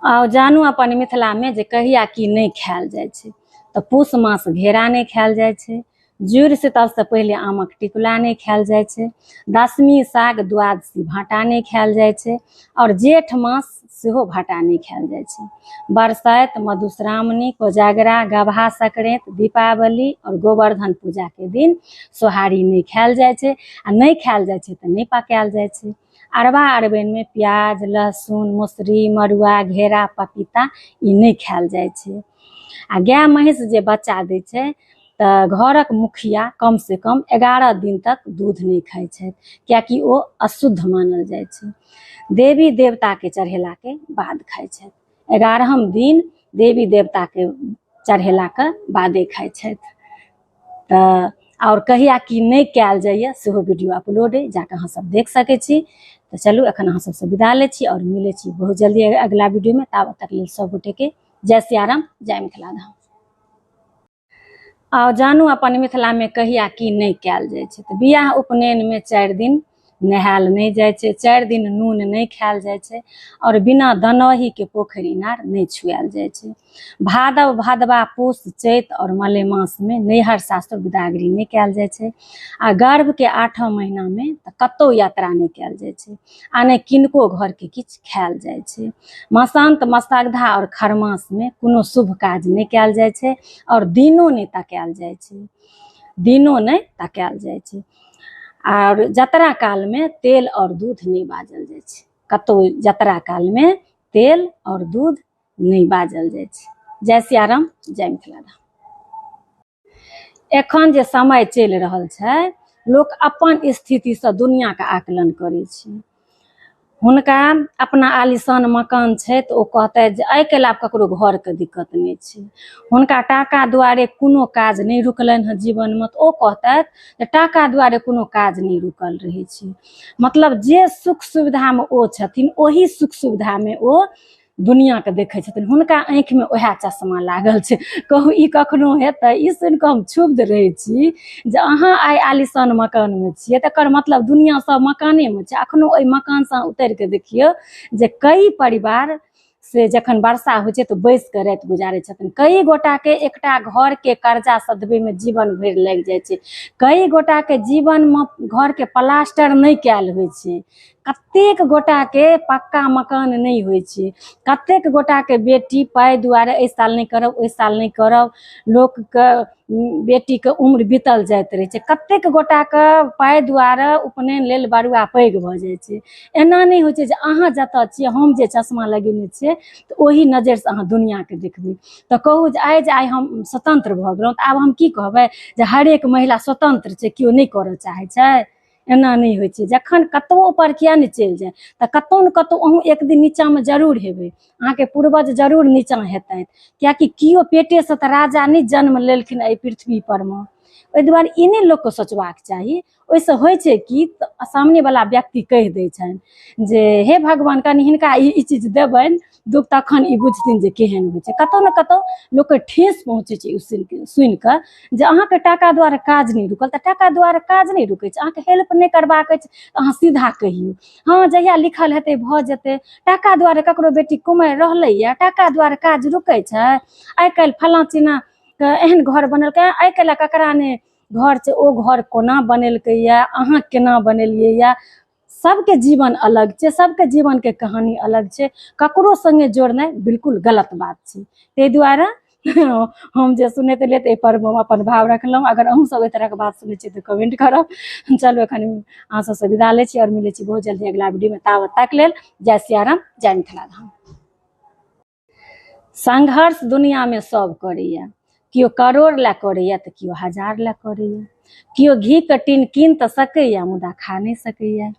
आउ जानू अपन मिथिलामे जे कहिया की नहि खायल जाइ छै। तऽ पूस मास घेरा नहि खायल जाइ छै, जुड़ शीतलसँ पहिले आमक टिकुला नहि खायल जाइ छै, दशमी साग द्वादशी भाँटा नहि खायल जाइ छै आओर जेठ मास सेहो भाँटा नहि खायल जाइ छै। बरसाइत, मधुश्रावणी, कोजागरा, गबहा संक्रांति, दीपावली आओर गोवर्धन पूजाके दिन सोहारी नहि खायल जाइ छै आ नहि खायल जाइ छै तऽ नहि पकायल जाइ छै। अरबा अरबाइनमे प्याज, लहसुन, मसुरी, मड़ुआ, घेरा, पपीता ई नहि खायल जाइ छै। आ गाय महींस जे बच्चा दै छै तऽ घरक मुखिया कम से कम 11 दिन तक दूध नहि खाइ छथि, कियाकि ओ अशुद्ध मानल जाइ छै। देवी देवताके चढ़ेलाके बाद खाइ छथि। 11म दिन देवी देवताके चढ़ेलाके बादे खाइ छथि। तऽ आओर कहिया की नहि कयल जाइए सेहो वीडियो अपलोड अइ, जाकऽ अहाँ सब देख सकै छी। तऽ चलू एखन अहाँ सबसँ विदा लै छी आओर मिलै छी बहुत जल्दी अगिला वीडियोमे। ताबत तक लेल सब गोटेके जय सियाराम, जय मिथिला धाम। आउ जानू अपन मिथिलामे कहिया की नहि कयल जाइ छै। तऽ बियाह उपनयनमे 4 दिन नहायल नहि जाइ छै, 4 दिन नून नहि खायल जाइ छै आओर बिना दनहीके पोखरि इनार नहि छुआयल जाइ छै। भादव, भादवा, पूस, चैत आओर मलेमासमे नैहर सासुर विदागरी नहि कयल जाइ छै आ गर्भके 8 महीनामे तऽ कतहु यात्रा नहि कयल जाइ छै आ नहि किनको घरके किछु खायल जाइ छै। मसान्त, मसाग्धा आओर खरमासमे कोनो शुभ काज नहि कयल जाइ छै आओर दिनो नहि तकायल जाइ छै, दिनो नहि तकायल जाइ छै। आओर जतरा कालमे तेल आओर दूध नहि बाजल जाइ छै, कतहु जतरा कालमे तेल आओर दूध नहि बाजल जाइ छै। जय सियाराम, जय मिथिला धाम। एखन जे समय चलि रहल छै, लोक अपन स्थितिसँ दुनिआँके आकलन करै छै। हुनका अपना आलीशान मकान छै तऽ ओ कहतै जे आइ काल्हि आब ककरो घरके दिक्कत नहि छै। हुनका टाका दुआरे कोनो काज नहि रुकलनि हँ जीवनमे, तऽ ओ कहतथि जे टाका दुआरे कोनो काज नहि रुकल रहै छै। मतलब जे सुख सुविधामे ओ छथिन ओहि सुख सुविधामे ओ दुनिआँके देखै छथिन, हुनका आँखिमे उएह चश्मा लागल छै। कहू ई कखनो हेतै? ई सुनि कऽ हम क्षुब्ध रहै छी जे अहाँ आइ आलीशान मकानमे छियै तकर मतलब दुनिआँ सब मकानेमे छै। अखनो ओहि मकानसँ उतरि कऽ देखियौ जे कई परिवार से जखन वर्षा होइ छै तऽ बैस कऽ राति गुजारै छथिन। कई गोटाके एकटा घरके कर्जा सधबैमे जीवन भरि लागि जाइ छै। कई गोटाके जीवनमे घरके प्लास्टर नहि कयल होइ छै। कतेक गोटाके पक्का मकान नहि होइ छै। कतेक गोटाके बेटी पाइ दुआरे एहि साल नहि करब, ओहि साल नहि करब, लोकके बेटीके उम्र बीतल जाइत रहै छै। कतेक गोटाके पाइ दुआरे उपनयन लेल बरुआ पैघ भऽ जाइ छै। एना नहि होइ छै जे अहाँ जतऽ छियै, हम जे चश्मा लगेने छियै तऽ ओहि नजरिसँ अहाँ दुनिआँके देखबै। तऽ कहू जे आइ हम स्वतंत्र भऽ गेलहुँ तऽ आब हम की कहबै जे हरेक महिला स्वतंत्र छै, केओ नहि करऽ चाहै छै? एना नहि होइ छै। जखन कतहु ऊपर किया नहि चलि जाय तऽ कतहु ने कतहु अहूँ एक दिन नीचाँमे जरूर हेबै, अहाँके पूर्वज जरूर नीचाँ हेतनि, कियाकि केओ पेटेसँ तऽ राजा नहि जन्म लेलखिन एहि पृथ्वी परमे। ओहि दुआरे ई नहि लोकके सोचबाक चाही। ओहिसँ होइ छै कि सामनेवला व्यक्ति कहि दै छनि जे हे भगवान कनि हिनका ई चीज देबनि दुख, तखन ई बुझथिन जे केहन होइ छै। कतहु ने कतहु लोकके ठेस पहुँचै छै ई सुनि कऽ जे अहाँके टाका दुआरे काज नहि रुकल, तऽ टाका दुआरे काज नहि रुकै छै। अहाँके हेल्प नहि करबाक अछि तऽ अहाँ सीधा कहियौ, हँ जहिया लिखल हेतै भऽ जेतै। टाका दुआरे ककरो बेटी कुमारि रहलैए, टाका दुआरे काज रुकै छै? आइ काल्हि फलाँ चिन्नाके एहन घर बनेलकै, आइ काल्हि ककरा नहि घर छै, ओ घर कोना बनेलकैए, अहाँ केना बनेलियैए? सबके जीवन अलग छै, सबके जीवनके कहानी अलग छै, ककरो सङ्गे जोड़नाइ बिल्कुल गलत बात छै। ताहि दुआरे हम जे सुनैत एलियै तऽ एहिपर हम अपन भाव रखलहुँ। अगर अहूँ सब एहि तरहके बात सुनै छियै तऽ कमेंट करब। चलू एखन अहाँ सबसँ विदा लै छी आओर मिलै छी बहुत जल्दी अगिला वीडियोमे। ताबत तक लेल जय सियाराम, जय मिथिला धाम। संघर्ष दुनियामे सब करैए, केओ करोड़ लए करैए तऽ केओ हजार लए करैए, केओ घीके टीन कीन तऽ सकैए मुदा खा नहि सकैए,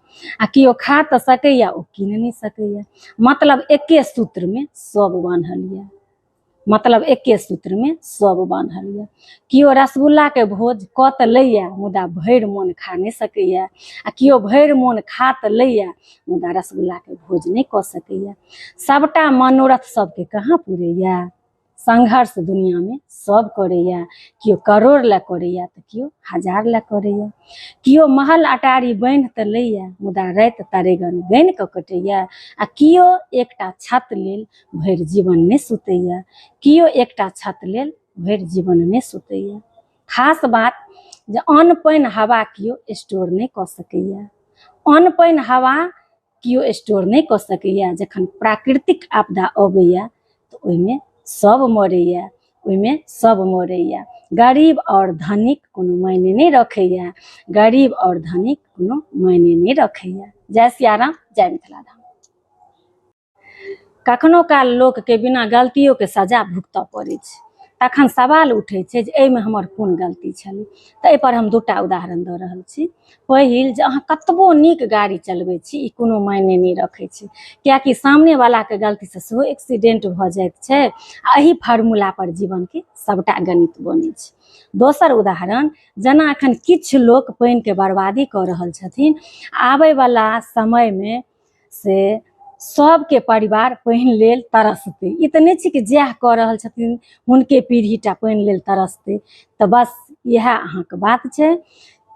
आ केओ खा तऽ सकैए ओ कीन नहि सकैए। मतलब एके सूत्रमे सब बान्हल यऽ, मतलब एके सूत्रमे सब बान्हल यऽ। केओ रसगुल्लाके भोज कऽ तऽ लैए मुदा भरि मोन खा नहि सकैए, आ केओ भरि मोन खा तऽ लैए मुदा रसगुल्लाके भोज नहि कऽ सकैए। सबटा मनोरथ सबके कहाँ पुरैए? संघर्ष दुनियामे सब करैया, केओ करोड़ लए करैया तऽ केओ हजार लए करैया, केओ महल अटारी बान्हि तऽ लैया मुदा राति तरेगन गनि कऽ कटैया, आ केओ एकटा छत लेल भरि जीवन नहि सुतैया, केओ एकटा छत लेल भरि जीवन नहि सुतैया। खास बात जे अन्न पानि हवा केओ स्टोर नहि कऽ सकैया, अन्न पानि हवा केओ स्टोर नहि कऽ सकैया। जखन प्राकृतिक आपदा अबैया तऽ ओहिमे सब मरैया, ओहिमे सब मरैया। गरीब आओर धनिक कोनो मायने नहि रखैया, गरीब आओर धनिक कोनो मायने नहि रखैया। जय सियाराम, जय मिथिला धाम। कखनो काल लोकके बिना गलतियोके सजा भुगतऽ पड़ै छै, तखन सवाल उठै छै जे एहिमे हमर कोन गलती छलै। तऽ एहिपर हम दूटा उदाहरण दऽ रहल छी। पहिल, जे अहाँ कतबो नीक गाड़ी चलबै छी ई कोनो मायने नहि रखै छै, कियाकि सामनेवलाके गलतीसँ सेहो एक्सीडेंट भऽ जाइत छै, आ एहि फार्मूलापर जीवनके सभटा गणित बनै छै। दोसर उदाहरण, जेना एखन किछु लोक पानिके बर्बादी कऽ रहल छथिन, आबैवला समयमे से सबके परिवार पानि लेल तरसतै। ई तऽ नहि छै कि जएह कऽ रहल छथिन हुनके पीढ़ीटा पानि लेल तरसतै, तऽ बस इएह अहाँके बात छै।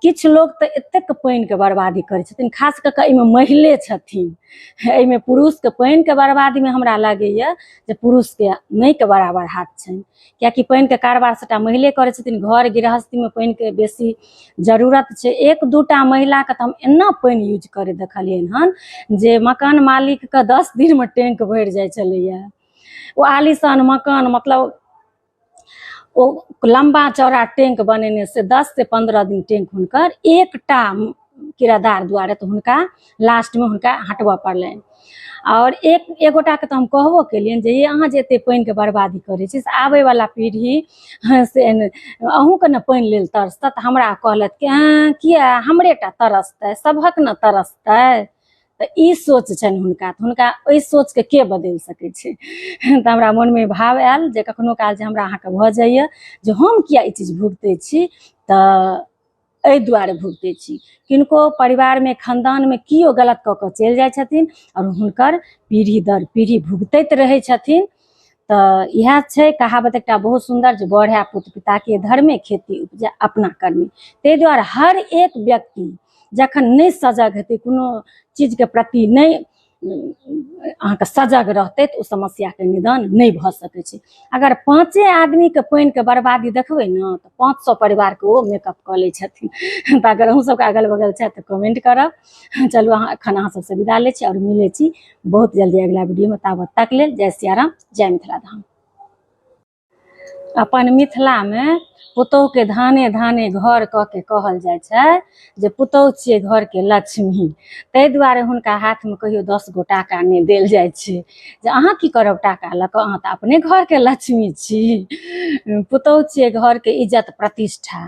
किछु लोक तऽ एतेक पानिके बर्बादी करै छथिन, खास कऽ कऽ एहिमे महिले छथिन, एहिमे पुरुषके पानिके बर्बादीमे हमरा लगैए जे पुरुषके नहिके बराबर हाथ छनि, कियाकि पानिके कारोबार सबटा महिले करै छथिन। घर गृहस्थीमे पानिके बेसी जरूरत छै। एक दूटा महिलाके तऽ हम एना पानि यूज करैत देखलियनि हन जे मकान मालिकके 10 दिनमे टैंक भरि जाइ छलैए। ओ आलीशान मकान, मतलब ओ लम्बा चौड़ा टैंक बनेने से 10 से 15 दिन टैंक हुनकर एकटा किरायादार दुआरे तऽ हुनका लास्टमे हुनका हटबऽ पड़लनि। आओर एक गोटाके तऽ हम कहबो केलियनि जे ये अहाँ जे एते पानिके बर्बादी करै छी से आबैवला पीढ़ी से अहूँके ने पानि लेल तरसत। हमरा कहलथि कि किया हमरे टा तरसतै, सभक ने तरसतै। तऽ ई सोच छनि हुनका, तऽ हुनका ओहि सोचके के बदलि सकै छै। तऽ हमरा मोनमे भाव आयल जे कखनो काल जे हमरा अहाँके भऽ जाइए जे हम किया ई चीज भुगतै छी, तऽ एहि दुआरे भुगतै छी। किनको परिवारमे खानदानमे केओ गलत कऽ कऽ चलि जाइ छथिन आओर हुनकर पीढ़ी दर पीढ़ी भुगतैत रहै छथिन। तऽ इएह छै कहावत एकटा बहुत सुन्दर जे बढ़ै पुत पिताके धर्मे, खेती उपजै अपना कर्मे। ताहि दुआरे हर एक व्यक्ति जखन नहि सजग हेतै, कोनो चीजके प्रति नहि अहाँके सजग रहतै, तऽ ओ समस्याके निदान नहि भऽ सकै छै। अगर 5 आदमीके पानिके बर्बादी देखबै ने तऽ 500 परिवारके ओ मेकअप कऽ लै छथिन। तऽ अगर अहूँ सबके अगल बगल छथि तऽ कमेंट करब। चलू अहाँ एखन अहाँ सबसँ विदा लै छी आओर मिलै छी बहुत जल्दी अगिला वीडियोमे। ताबत तक लेल जय सियाराम, जय मिथिला धाम। अपन मिथिलामे पुतोहुके धाने धाने घर कऽ के कहल जाइ छै जे पुतोहु छियै घरके लक्ष्मी, ताहि दुआरे हुनका हाथमे कहियो 10 गो टाका नहि देल जाइ छै जे अहाँ की करब टाका लऽ कऽ, अहाँ तऽ अपने घरके लक्ष्मी छी। पुतोहु छियै घरके इज्जत प्रतिष्ठा,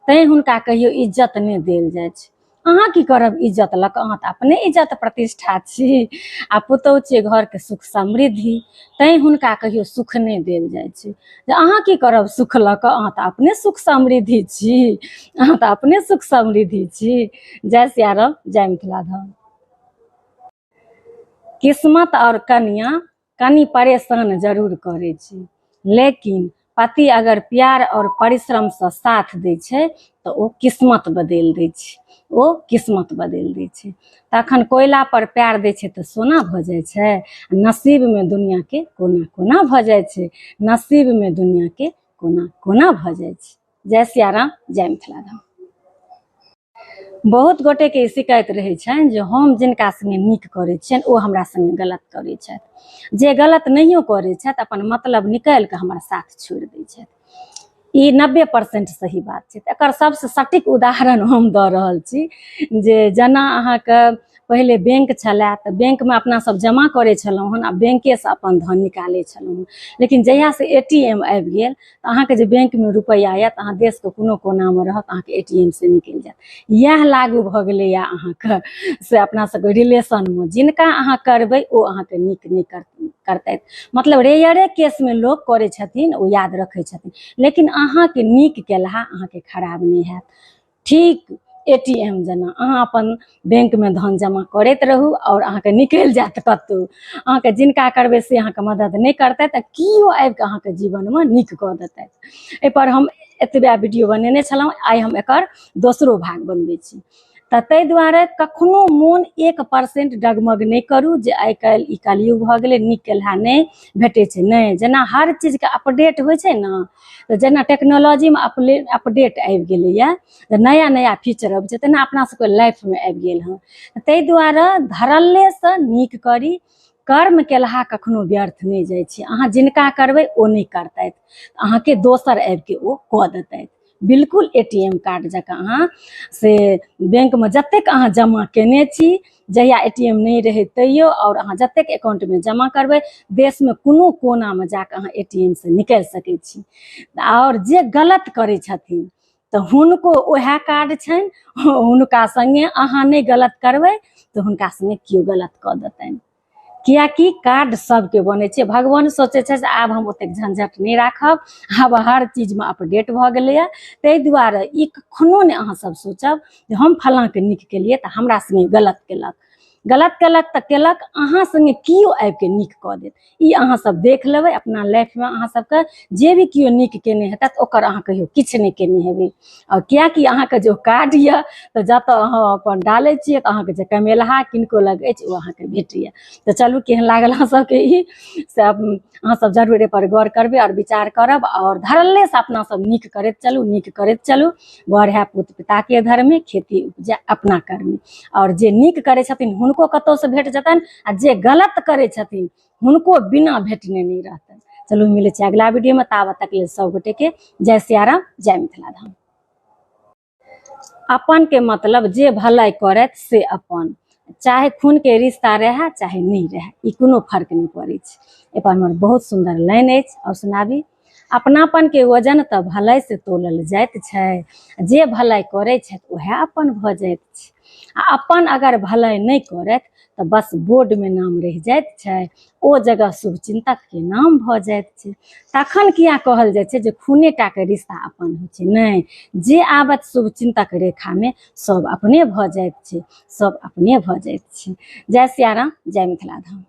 तैँ हुनका कहियो इज्जत नहि देल जाइ छै। अहाँ की करब इज्जत लऽ कऽ, अहाँ तऽ अपने इज्जत प्रतिष्ठा छी। आ पुतोहु छियै घरके सुख समृद्धि, तैँ हुनका कहियो सुख नहि देल जाइ छै जे अहाँ की करब सुख लऽ कऽ, अहाँ तऽ अपने सुख समृद्धि छी, अहाँ तऽ अपने सुख समृद्धि छी। जय सियाराम, जय मिथिला धाम। किस्मत आओर कनिया कनि परेशान जरूर करै छै, लेकिन पति अगर प्यार आओर परिश्रमसँ साथ दै छै तऽ ओ किस्मत बदलि दै छै, ओ किस्मत बदलि दै छै। तखन कोयला पर पैर दै छै तऽ सोना भऽ जाइ छै, नसीबमे दुनियाके कोना कोना भऽ जाइ छै, नसीबमे दुनियाके कोना कोना भऽ जाइ छै। जय सियाराम, जय मिथिला धाम। बहुत गोटेके ई शिकायत रहै छनि जे हम जिनका सङ्गे नीक करै छियनि ओ हमरा सङ्गे गलत करै छथि, जे गलत नहियो करै छथि अपन मतलब निकालि कऽ हमर साथ छोड़ि दै छथि। ई 90% सही बात छै। एकर सबसँ सटीक उदाहरण हम दऽ रहल छी जे जेना अहाँके पहिले बैंक छलए तऽ बैंकमे अपना सब जमा करै छलहुँ हन आ बैंकेसँ अपन धन निकालै छलहुँ हन, लेकिन जहियासँ ATM आबि गेल तऽ अहाँके जे बैंकमे रुपैआ आयत अहाँ देशके कोनो कोनामे रहत अहाँके ATM से निकलि जायत। इएह लागू भऽ गेलैए अहाँके से अपना सबके रिलेशनमे, जिनका अहाँ करबै ओ अहाँके नीक नहि करतथि, मतलब रेयरे केसमे लोक करै छथिन ओ याद रखै छथिन, लेकिन अहाँके नीक केलहा अहाँके खराब नहि हैत। ठीक ATM जेना अहाँ अपन बैंकमे धन जमा करैत रहू आओर अहाँके निकलि जायत कतहु। अहाँके जिनका करबै से अहाँके मदद नहि करतै, तऽ केओ आबिके अहाँके जीवनमे नीक कऽ देतै। एहिपर हम एतबे वीडियो बनेने छलहुँ, आइ हम एकर दोसरो भाग बनबै छी। तऽ ताहि दुआरे कखनो मोन 1% डगमग नहि करू जे आइ काल्हि ई कलयुग भऽ गेलै, नीक केलहा नहि भेटै छै। नहि, जेना हर चीजके अपडेट होइ छै ने, तऽ जेना टेक्नोलॉजीमे अपडेट आबि गेलैए, तऽ नया नया फीचर अबै छै, तेना अपना सबके लाइफमे आबि गेल हँ। ताहि दुआरे धड़ल्लेसँ नीक करी, कर्म केलहा कखनो व्यर्थ नहि जाइ छै। अहाँ जिनका करबै ओ नहि करतथि, अहाँके दोसर आबिके ओ कऽ देतथि। बिल्कुल ATM card जकाँ अहाँ से बैंकमे जतेक अहाँ जमा केने छी, जहिया ATM नहि रहै तैयो, आओर अहाँ जतेक अकाउंटमे जमा करबै, देशमे कोनो कोनामे जाकऽ अहाँ ATM से निकालि सकै छी। आओर जे गलत करै छथिन तऽ हुनको उएह कार्ड छनि, हुनका सङ्गे अहाँ नहि गलत करबै तऽ हुनका सङ्गे केओ गलत कऽ देतनि। कियाकि कार्ड सबके बनै छै। भगवान सोचै छै जे आब हम ओतेक झंझट नहि राखब, आब हर चीजमे अपडेट भऽ गेलैए। ताहि दुआरे ई कखनो नहि अहाँ सब सोचब जे हम फलाँके नीक केलियै तऽ हमरा सङ्गे गलत केलक। गलत केलक तऽ केलक, अहाँ सङ्गे केओ आबिके नीक कऽ देत। ई अहाँ सब देख लेबै अपना लाइफमे। अहाँ सबके जे भी केओ नीक केने हेतै ओकर अहाँ कहियो किछु नहि केने हेबै। आओर कियाकि अहाँके जो कार्ड यऽ तऽ जतऽ अहाँ अपन डालै छियै तऽ अहाँके जे कमेलहा किनको लग अछि ओ अहाँके भेटैए। तऽ चलू, केहन लागल अहाँ सबके ई से अहाँ सब जरूर एहिपर गौर करबै आओर विचार करब, आओर धड़ल्लेसँ अपना सब नीक करैत चलू, नीक करैत चलू। बर है पुत पिताके धर्मे, खेती उपजा अपना कर्मे। आओर जे नीक करै छथिन हुनको कतहुसँ भेट जेतनि, आ जे गलत करै छथिन हुनको बिना भेटने नहि रहतनि। चलू, मिलै छै अगिला वीडियोमे, ताबत तक लेल सब गोटेके जय सियाराम, जय मिथिला धाम। अपन के मतलब जे भलाई करत से अपन, चाहे खून के रिश्ता रहे चाहे नहीं रहे, ई कोनो फर्क नहीं पड़ै छै। एहिपर हमर बहुत सुन्दर लाइन अछि, और सुनाबी। अपनापन के वजन तऽ भलाई से तोलल जाइत छै, जे भलाई करै छथि उएह अपन भऽ जाइत छै, आ अपन अगर भलाई नहि करत तऽ बस बोर्ड में नाम रहि जाइत छै, ओ जगह शुभचिंतक के नाम भऽ जाइत छै। तखन किया कहल जाइ छै जे खूने टा के रिश्ता अपन होइ छै? नहि, जे आबत शुभचिंतक रेखा में सब अपने भऽ जाइत छै, सब अपने भऽ जाइत छै। जय सियाराम, जय मिथिला धाम।